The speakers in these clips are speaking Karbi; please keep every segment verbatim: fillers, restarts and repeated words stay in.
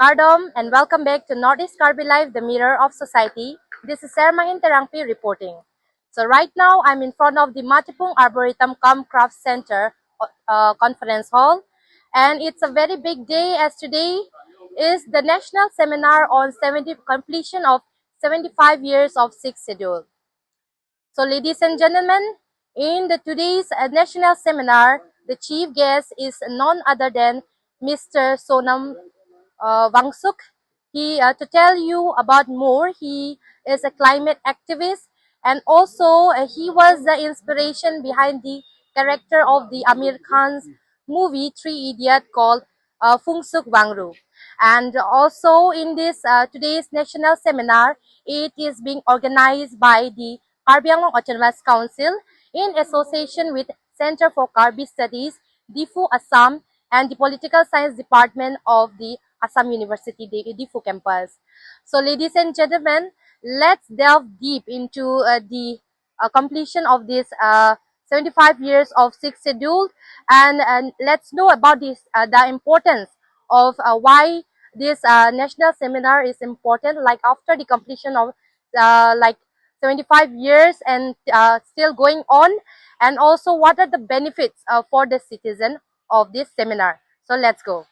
Kardom and welcome back to Northeast Karbi Live, the mirror of society. This is Sarmahin Terangpi reporting. So right now, I'm in front of the Matipung Arboretum cum Craft Center uh, Conference Hall. And it's a very big day as today is the national seminar on seventy completion of seventy-five years of Sixth Schedule. So, ladies and gentlemen, in the today's uh, national seminar, the chief guest is none other than Mister Sonam uh, Wangsuk. He uh, to tell you about more. He is a climate activist, and also uh, he was the inspiration behind the character of the Aamir Khan's movie Three Idiot called uh, Phungsuk Wangru. And also in this uh, today's national seminar, it is being organized by the Karbi Anglong Autonomous Council in association with Center for Karbi Studies, Diphu, Assam, and the Political Science Department of the Assam University, the Diphu campus. So, ladies and gentlemen, let's delve deep into uh, the uh, completion of this uh, seventy-five years of Sixth Schedule, and, and let's know about this, uh, the importance of uh, why this uh, national seminar is important, like after the completion of uh, like seventy-five years and uh, still going on, and also what are the benefits uh, for the citizen of this seminar. So let's go.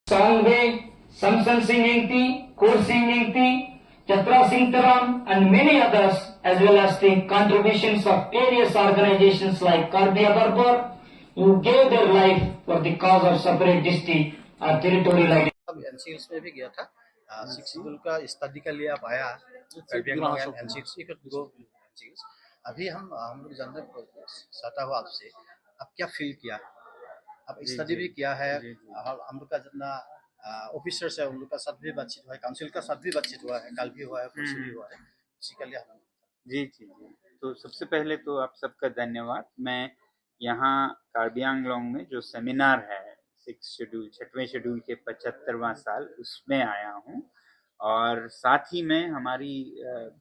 Sangve, Samson Singh Ingti, Khursing Ingti, Chatra Singh Teron, and many others, as well as the contributions of various organizations like Karbi Agar Bor, who gave their life for the cause of separate district or territorial identity. एनसीएल्स में भी गया था। Six schedule का स्टडी के लिए आप आया, Karbi Anglong and NCLs, you could go NCLs. अभी हम हम लोग जानना चाहता हूँ आपसे, आप क्या फील किया? आप जी, स्टडी जी। भी किया है, जी, जी। हम हम लोग का जितना ऑफिसर्स है, उन लोग का साथ भी बातचीत हुआ है, काउंसिल का साथ भी बातचीत हुआ है, कल भी हुआ है, परसों भी हम्म। हुआ है, उसी के लिए हम जी, जी, जी। तो सबसे पहले तो आप सबका धन्यवाद। मैं यहाँ कार्बी आंगलोंग में जो सेमिनार है, सिक्स शेड्यूल, छठवें शेड्यूल के पचहत्तरवां साल, उसमें आया हूँ। और साथ ही में हमारी, अ,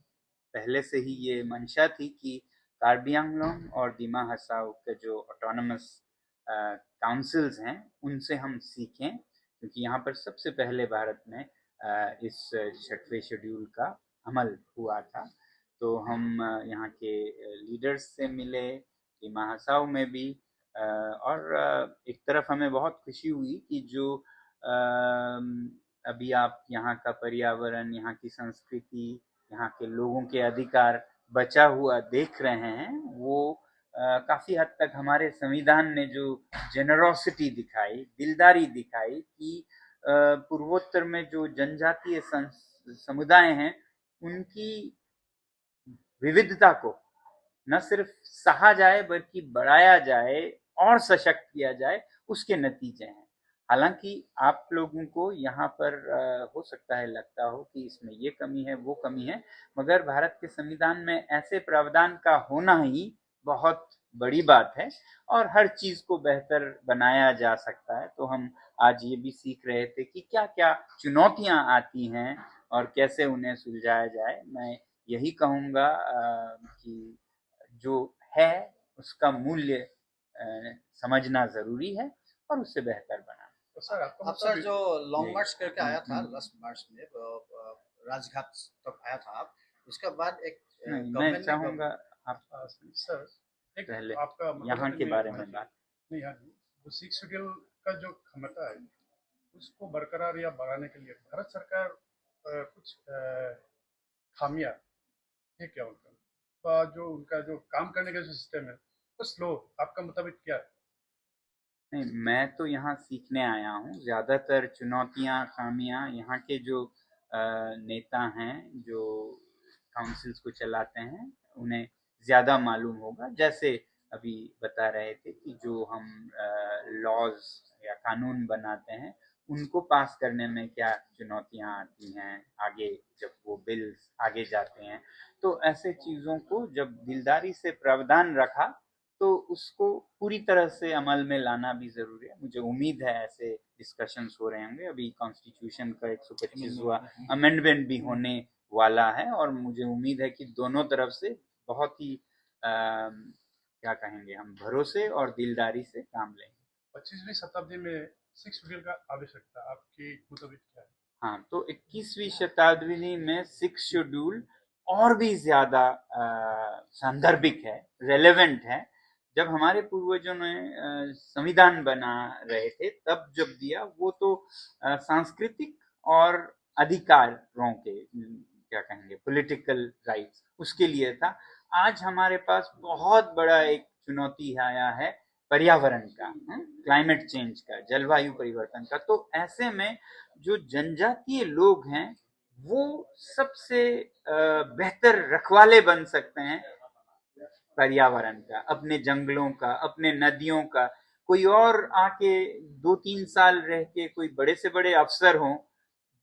पहले से ही ये मंशा थी कि कार्बी आंगलोंग और दिमा हसाओ के जो ऑटोनमस, अ, काउंसिल्स हैं, उनसे हम सीखें, क्योंकि यहाँ पर सबसे पहले भारत में, अ, इस छठवें शेड्यूल का अमल हुआ था। तो हम, अ, यहाँ के, अ, लीडर्स से मिले, दिमा हसाओ में भी, अ, और, अ, एक तरफ हमें बहुत खुशी हुई कि जो, अम, अभी आप यहाँ का पर्यावरण, यहाँ की संस्कृति, यहाँ के लोगों के अधिकार बचा हुआ देख रहे हैं, वो, अ, काफी हद तक हमारे संविधान ने जो जेनरोसिटी दिखाई, दिलदारी दिखाई कि, अ, पूर्वोत्तर में जो जनजातीय संस-, समुदाय हैं, उनकी विविधता को न सिर्फ सहा जाए, बल्कि बढ़ाया जाए और सशक्त किया जाए, उसके नतीजे हैं। हालांकि आप लोगों को यहाँ पर, अ, हो सकता है लगता हो कि इसमें ये कमी है, वो कमी है, मगर भारत के संविधान में ऐसे प्रावधान का होना ही बहुत बड़ी बात है और हर चीज को बेहतर बनाया जा सकता है। तो हम आज ये भी सीख रहे थे कि क्या-क्या चुनौतियां आती हैं और कैसे उन्हें सुलझाया जाए। मैं यही कहूँगा, अ, कि जो है, उसका मूल्य, अ, समझना जरूरी है और उससे बेहतर बनाना। तो सर, आपका अब मतलब सर, जो लॉन्ग जी। मार्च करके आया था, हम्म। लास्ट मार्च में, अ, अ, राजघाट तक आया था आप, उसके बाद एक, अ, नहीं, मैं गवर्नमेंट ने चाहूंगा आप अ, सर, एक पहले आपका मतलब यहाँ के कि बारे मैं में बात। नहीं, हाँ, वो सिक्स शेड्यूल का जो क्षमता है, उसको बरकरार या बढ़ाने के लिए भारत सरकार, अ, कुछ, अ, खामियां है क्या उनका? अ, जो उनका जो काम करने का जो सिस्टम है, वो स्लो, आपका मुताबिक क्या है? नहीं, मैं तो यहाँ सीखने आया हूँ। ज्यादातर चुनौतियाँ, खामियाँ यहाँ के जो, अ, नेता हैं, जो काउंसिल्स को चलाते हैं, उन्हें ज्यादा मालूम होगा। जैसे अभी बता रहे थे कि जो हम, अ, लॉज या कानून बनाते हैं, उनको पास करने में क्या चुनौतियाँ आती हैं आगे, जब वो बिल्स आगे जाते हैं। तो ऐसे चीजों को जब दिलदारी से प्रावधान रखा, तो उसको पूरी तरह से अमल में लाना भी जरूरी है। मुझे उम्मीद है ऐसे डिस्कशंस हो रहे होंगे। अभी कॉन्स्टिट्यूशन का एक सौ पच्चीसवाँ अमेंडमेंट भी होने वाला है और मुझे उम्मीद है कि दोनों तरफ से बहुत ही अम, क्या कहेंगे हम, भरोसे और दिलदारी से काम लेंगे। पच्चीसवीं शताब्दी में सिक्स शेड्यूल का आवश्यकता आपके मुताबिक क्या है? हाँ, तो इक्कीसवीं शताब्दी में सिक्स शेड्यूल और भी ज्यादा अ, सांदर्भिक है, रेलेवेंट है। जब हमारे पूर्वजों ने अ, संविधान बना रहे थे, तब जब दिया, वो तो अ, सांस्कृतिक और अधिकारों के उम, क्या कहेंगे, पॉलिटिकल राइट्स, उसके लिए था। आज हमारे पास बहुत बड़ा एक चुनौती आया है पर्यावरण का, क्लाइमेट चेंज का, जलवायु परिवर्तन का। तो ऐसे में जो जनजातीय लोग हैं, वो सबसे अ, बेहतर रखवाले बन सकते हैं पर्यावरण का, अपने जंगलों का, अपने नदियों का। कोई और आके दो तीन साल रह के कोई बड़े से बड़े अफसर हों,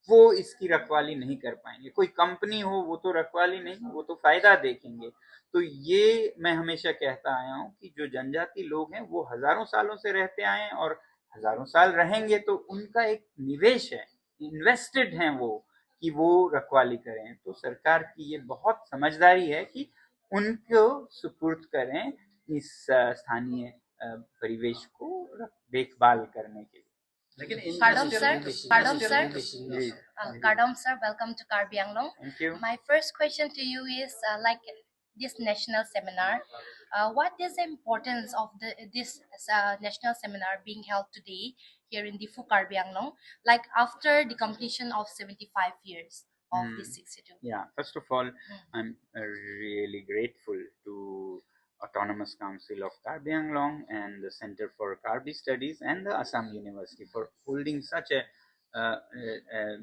वो इसकी रखवाली नहीं कर पाएंगे। कोई कंपनी हो, वो तो रखवाली नहीं, वो तो फायदा देखेंगे। तो ये मैं हमेशा कहता आया हूँ कि जो जनजाति लोग हैं, वो हजारों सालों से रहते आए हैं और हजारों साल रहेंगे, तो उनका एक निवेश है, इन्वेस्टेड हैं वो, कि वो रखवाली करें। तो सरकार की ये बहुत समझदारी है कि उनको सुपुर्द करें इस अ, स्थानीय अ, परिवेश को रख- देखभाल करने के लिए। लेकिन Kardom, sir. Kardom, sir. जी, Uh, Kardom, sir. Welcome to Karbi Anglong. Thank you. My first question to you is uh, like this national seminar. Uh, what is the importance of the this uh, national seminar being held today here in Diphu, Karbi Anglong, like after the completion of seventy-five years of Hmm. this sixth schedule? Yeah, first of all, I'm uh, really grateful to Autonomous Council of Karbi Anglong and the Center for Karbi Studies and the Assam University for holding such a, uh, a, a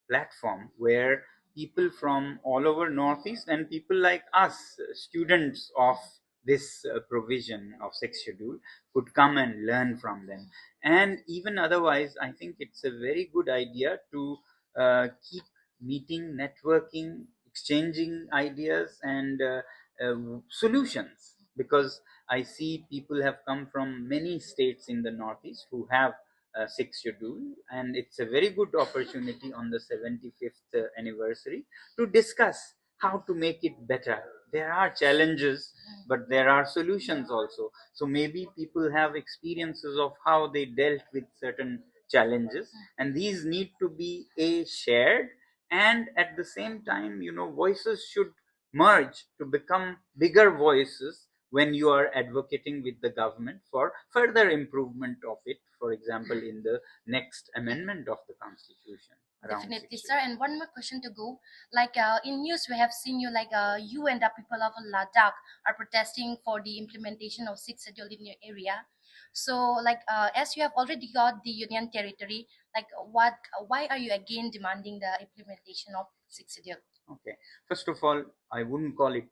platform where people from all over Northeast and people like us, students of this uh, provision of Sixth Schedule, could come and learn from them. And even otherwise, I think it's a very good idea to uh, keep meeting, networking, exchanging ideas and uh, uh, solutions, because I see people have come from many states in the Northeast who have a Sixth Schedule, and it's a very good opportunity on the seventy-fifth anniversary to discuss how to make it better. There are challenges, but there are solutions also. So maybe people have experiences of how they dealt with certain challenges, and these need to be a shared, and at the same time, you know, voices should merge to become bigger voices when you are advocating with the government for further improvement of it, for example, in the next amendment of the constitution. Around Definitely, six sir. And one more question to go. Like uh, in news, we have seen you like uh, you and the people of Ladakh are protesting for the implementation of Sixth Schedule in your area. So, like uh, as you have already got the Union Territory, like what? Why are you again demanding the implementation of Sixth Schedule? Okay. First of all, I wouldn't call it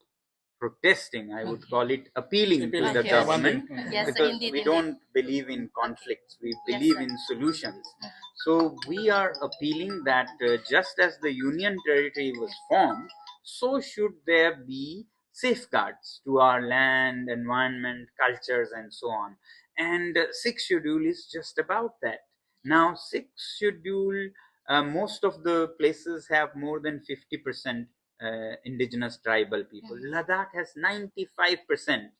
protesting. I would call it appealing to the Okay. government Yes, because indeed, we indeed. Don't believe in conflicts. We Yes, believe sir. In solutions. So we are appealing that uh, just as the Union Territory was formed, so should there be safeguards to our land, environment, cultures, and so on. And uh, Sixth Schedule is just about that. Now, Sixth Schedule, uh, most of the places have more than fifty percent uh, indigenous tribal people. Mhm. Ladakh has ninety-five percent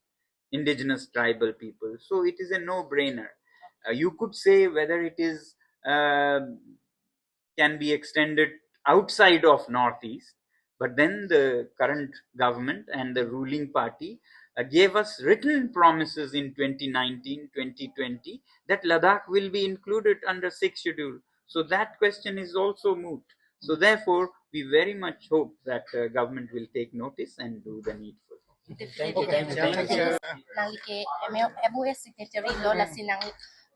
indigenous tribal people. So it is a no-brainer. Uh, you could say whether it is uh, can be extended outside of Northeast, but then the current government and the ruling party uh, gave us written promises in twenty nineteen, twenty twenty that Ladakh will be included under Sixth Schedule. So that question is also moot. So therefore, we very much hope that uh, government will take notice and do the needful. Definitely, definitely. Nangli ke M O S signatory lo, lasi nang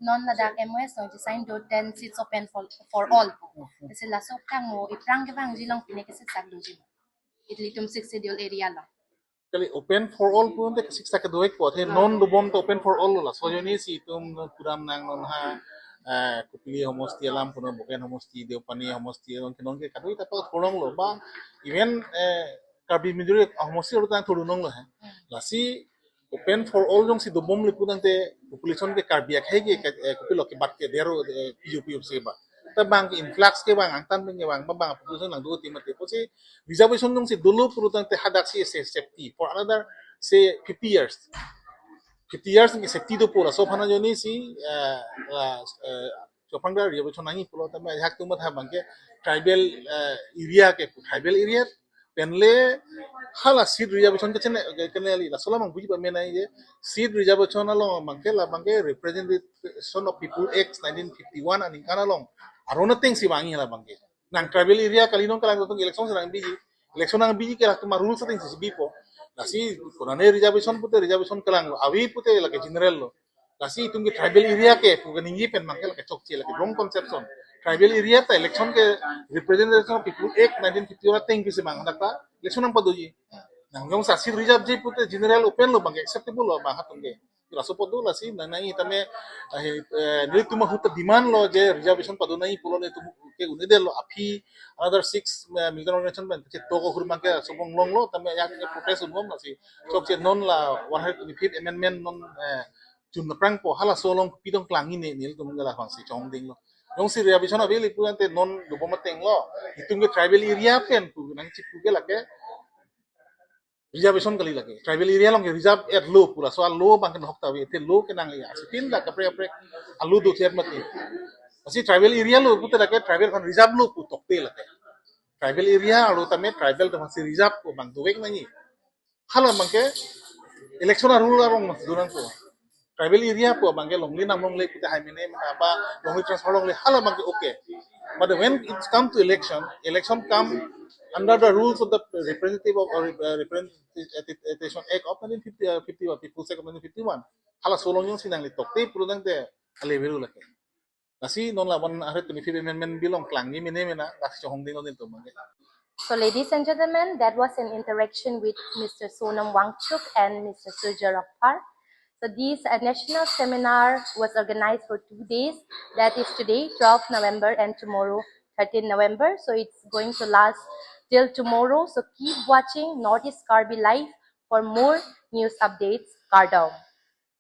non ladak M O S nangji sign do, then seats open for for all. Lasi laso kang mo iprang kevangji along pine kesitsak doji mo ilitum Sixth Schedule area along? Kali open for all pu te six tak doi ko the non dobom to open for all lo. So joni si itum program nang non ha, eh, Kopili homosti alam puno, Bokajan homosti, Deopani homosti, non ke non ke kadoi ta pa thulong lo ba, even eh, Karbi Minjuri homosti lo tang thulong lo ha. Lasi open for all jongsi dobom le pu tangte population ke Karbi akhei ke, eh, kopilo kebat ke dero, eh, P U P se ba. ta bang ke influx ke bang angtan pen ke bang bang population nangdo ti mati. Pusi reservation nung si dolo pulotangte hadak si se- safety for another, say, fifty years. Fifty years ke safety dopo, laso aphan ajoine si eh, la eh, chophang da reservation nangji pulo tame ajahak atum matha bang ke tribal eh, area ke tribal area pen le hala seat reservation ke chene ke kene li laso alam buji pamenai je seat reservation along bang ke la bang ke Representation of People Act nineteen fifty-one aningkan along arona ateng si bang la bang ke nang tribal area kali nong kalang tung election si nangbiji, election nangbiji ke latum rules ateng si bipo. Lasi konane reservation pute reservation kalang ave pute lake general lo. Lasi itum ke tribal area ke pu ke ningje pen bang ke lake chokche, lake wrong conception. Tribal area ta election ke Representation of People Act nineteen fifty-one ateng ke si bang hadak ta election nangpadoji. Nang jongsi seat reserve ji pute general open lo bang ke acceptable lo bang atum ke. Laso apot do lasi nang nangji tame ahi eh, nelitum ahut ta demand lo je reservation padonangji pulo nelitum ke un-edetlo, aphi another six eh, militant organization pen chetok ahur bang ke sobong longlo tame ajahak ke protest un-e lasi chokche non la one hundred twenty-fifth amendment non eh, chun naprangpo, halaso along pidong klangji ne nelitum ke la bang si chongdinglo. Jongsi reservation ave pulotangte non dobom ateng lo, itum ke tribal area pen pu nangchipu ke lake reservation kali lake. Tribal area along ke reserve et lo pu laso alo bang ke nahok ta ave te lo ke nangli asi tin la kaprek kaprek alo do thiat mati. Lasi tribal area lo pute lake tribal aphan reserve lo pu tokte lake. Tribal area alo tame tribal atum aphan si reserve pu bang dovek nangji. Hala bang ke election arule along mas durang ko. Tribal area pu bang ke longle nam longle pute hai mene mena ba longle transfer longle hala bang ke okay. But when it come to election, election come under the rules of the Representative of uh, Representation Act of nineteen fifty, uh, fifty-one, People's Act of nineteen fifty-one. Halaso along jongsi nangli tokte pulotangte ale veru lake. Lasi non la one hundred twenty-fifth amendment bill along klangji mene mena lasi chongdinglo nelitum bang ke. So, ladies and gentlemen, that was an interaction with Mister Sonam Wangchuk and Mister Surjya Rongphar. So, this uh, national seminar was organized for two days. That is today, twelfth November, and tomorrow, thirteenth November. So, it's going to last till tomorrow. So, keep watching Northeast Karbi Live for more news updates. Kardom.